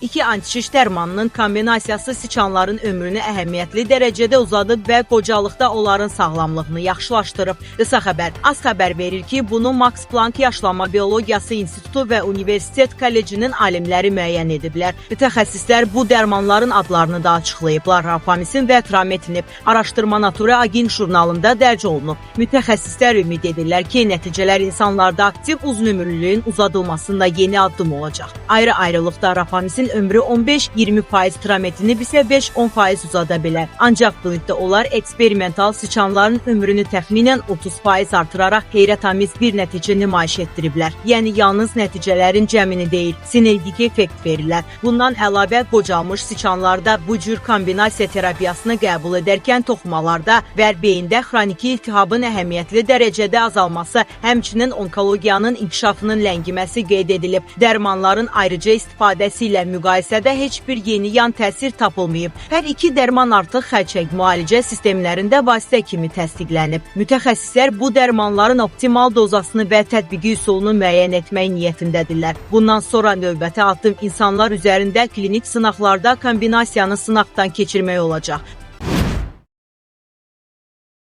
İki antişiş dərmanının kombinasiyası siçanların ömrünü əhəmiyyətli dərəcədə uzadıb və qocalıqda onların sağlamlığını yaxşılaşdırıb. Qısa xəbər. Az xəbər verir ki, bunu Max Planck Yaşlanma Biologiyası İnstitutu və Universitet Kollecinin alimləri müəyyən ediblər. Mütəxəssislər bu dərmanların adlarını da açıqlayıblar. Rapamisin və trametinib. Araşdırma Nature Aging jurnalında dərc olunub. Mütəxəssislər ümid edirlər ki, nəticələr insanlarda aktiv uzunömürlülüyün uzadılmasında yeni addım olacaq. Ayrı-ayrılıqda rapamisin ömrü 15-20%, trametinib isə 5-10% uzada bilər. Ancaq birlikdə onlar eksperimental siçanların ömrünü təxminən 30% artıraraq heyrətamiz bir nəticə nümayiş etdiriblər. Yəni yalnız nəticələrin cəmini deyil, sinergik effekt verirlər. Bundan əlavə qocalmış siçanlarda bu cür kombinasiya terapiyasını qəbul edərkən toxumalarda və beyində xroniki iltihabın əhəmiyyətli dərəcədə azalması, həmçinin onkologiyanın inkişafının ləngiməsi qeyd edilib. Dərmanların ayrıca istifadəsi ilə müqayisədə heç bir yeni yan təsir tapılmayıb. Hər iki dərman artıq xərçəng müalicə sistemlərində vasitə kimi təsdiqlənib. Mütəxəssislər bu dərmanların optimal dozasını və tətbiqi üsulunu müəyyən etmək niyyətindədirlər. Bundan sonra növbəti addım insanlar üzərində klinik sınaqlarda kombinasiyanı sınaqdan keçirmək olacaq.